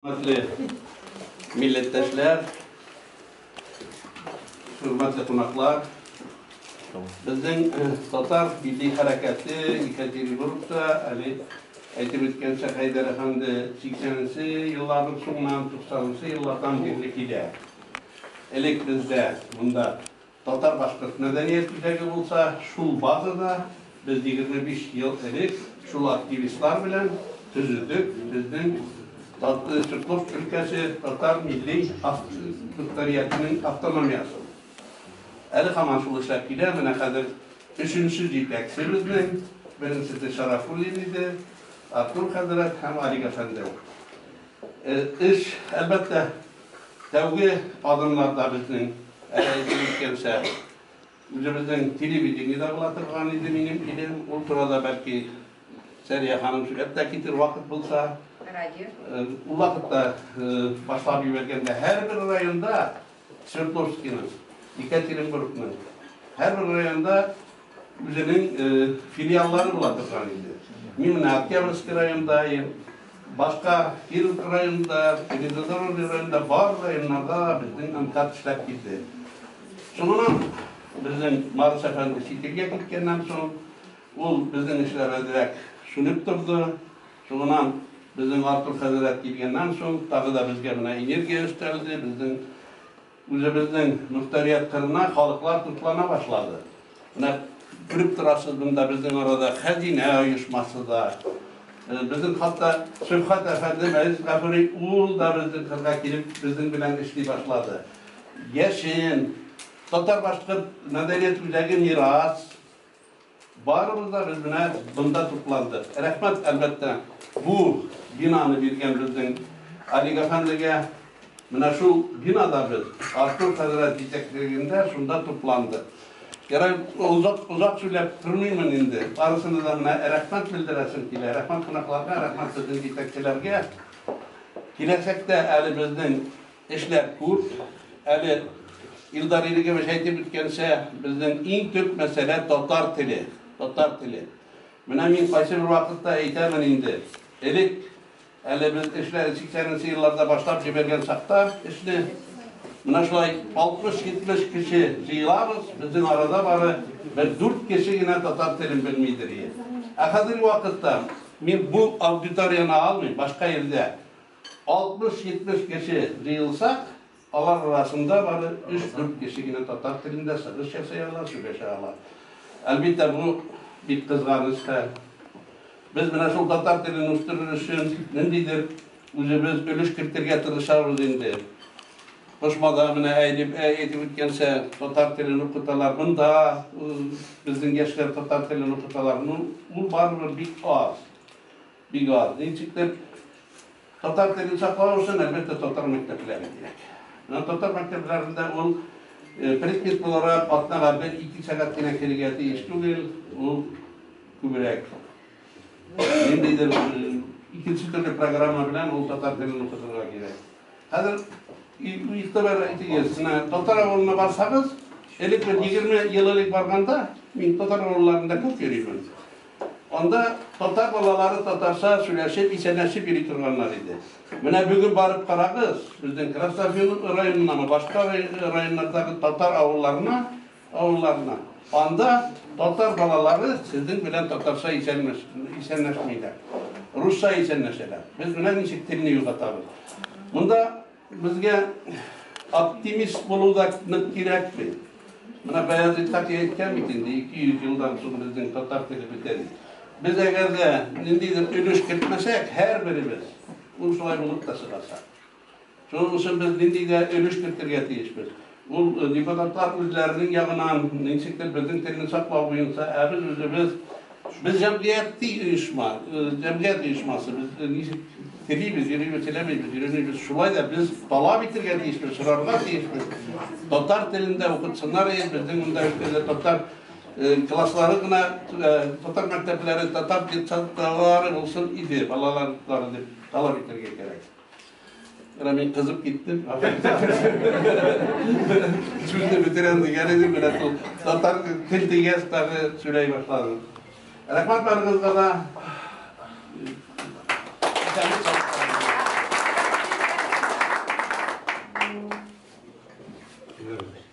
Хөрмәтле милләттәшләр, хөрмәтле кунаклар, безнең татар милли хәрәкәте Екатеринбургта әле әйтеп үткәнчә Хәйдәр әфәнде 80-нче елларның соңыннан 90-нчы еллардан бирле килә. Элек бездә монда Татар-башкорт мәдәният үзәге булса, шул базада без 25 ел элек шул активистлар белән төзедек безнең Свердловск өлкәсе татар милли мөхтәриятенең автономиясен. Әле һаман шул эшләп килә. Менә хәзер өченче җитәкче безнең, беренчесе Шарафуллин иде, Артур хәзрәт һәм Алик әфәнде. Эш, әлбәттә, тәүге адымнарда безнең, әле әйтеп үткәнчә, үзебезнең телевидениедә була торган иде минем илем. Ул турада бәлки Сәрия ханым сөйләп тә китер вакыт булса. Радио. Ул вакытта башлап җибәргәндә һәрбер районда Свердловскийның, Екатеринбургның һәрбер районда үзенең филиаллары була торган иде. Мин менә Октябрьский районда, башка Киров районында, Железнодорожный районында, бар районнарда безнең МКАД эшләп килде. Соңыннан безнең Марс әфәнде чит илгә киткәннән соң, ул безнең эшләр әзрәк сүнеп торды. Соңыннан безнең Артур хәзрәт килгәннән соң, тагы да безгә менә энергия өстәлде, безнең үзебезнең мөхтәрият кырына халыклар туплана башлады. Менә күреп торасыз, монда безнең арада Хәзинә оешмасы да, безнең хатта Шөфхәт әфәнде Мәҗит Гафури ул да безнең кырга килеп, безнең белән эшли башлады. Яшен, татар-башкорт мәдәният үзәге Мирас, барыбыз да без менә монда тупландык. Рәхмәт, әлбәттә, бу бинаны биргән безнең Алик әфәндегә. Менә шул бинада без Артур хәзрәт җитәкчелегендә шунда тупландык. Ярай, озак, озак сөйләп тормыймын инде. Барысына да менә рәхмәт белдерәсем килә. Рәхмәт кунакларга, рәхмәт безнең җитәкчеләргә. Киләчәктә әле безнең эшләр күп. Әле Илдар Ирекович әйтеп үткәнчә, безнең иң төп мәсьәлә татар теле. Татар теле. Менә мин кайсы бер вакытта әйтәмен инде. Элек әле без эшләр 80 елларда башлап җибәргән чакта эшне менә шулай 60-70 кеше җыелабыз, безнең арада бары бер 4 кеше генә татар телен белмидер. Ә хәзерге вакытта мин бу аудиторияне алмыйм, башка җирдә 60-70 кеше җыелсак, алар арасында бары 3-4 кеше генә татар телендә чыгыш ясый ала, сөйләшә ала. Әлбәттә, бу бик кызганыч хәл. Без менә шул татар телен үстерер өчен ниндидер үзебез өлеш кертергә тырышабыз инде. Кошмада менә әйтеп, әйтеп үткәнчә татар телен укыталар. Монда безнең яшьләр татар телен укыталар. Ну, ул барыбер бик аз. Бик аз. Ничектер татар телен саклау өчен, әлбәттә, татар мәктәпләре кирәк. Менә татар мәктәпләрендә ул предмет буларак атнага 1-2 сәгать кенә керергә тиеш түгел, ул күбрәк. Ниндидер икенче төрле программа белән ул татар телен укытырга кирәк. Хәзер игътибар итегез, менә татар авылына барсагыз, элек бер 20 ел элек барганда, мин татар авылларында күп йөримен. Анда татар балалары татарча сөйләшеп, исәнләшеп йөри торганнар иде. Менә бүген барып карагыз, безнең Краснофин районынамы, башка районнардагы татар авылларына, авылларына. Анда татар балалары сезнең белән татарча исәнләшмиләр. Русча исәнләшәләр. Без менә ничек телне югалтабыз. Монда безгә оптимист булу да нык кирәкми. Менә Баязит Хаки әйткән бит инде, 200 елдан соң безнең татар теле бетә дип. Без әгәр дә ниндидер өлеш кертмәсәк, һәрберебез, ул шулай булып та чыгачак. Шуның өчен без нинди дә өлеш кертергә тиешбез. Ул депутатлар үзләренең ягынан ничектер безнең телне саклау буенча, ә без үзебез без җәмгыяти оешма, җәмгыять оешмасы, без ничек телибез, йөрибез, теләмибез, йөренмибез. Шулай да без таләп итәргә тиешбез, сорарга тиешбез. Татар телендә укытсыннар иде, безнең монда өлкәдә татар класслары гына, татар мәктәпләре, татар детсадлары булсын иде, балалар дип таләп итәргә кирәк. Менә мин кызып киттем. Сүзне бетерәм дигән идем, менә шул татар тел дигәч тагы сөйләй башладым. Рәхмәт барыгызга да. Җибәрәбез.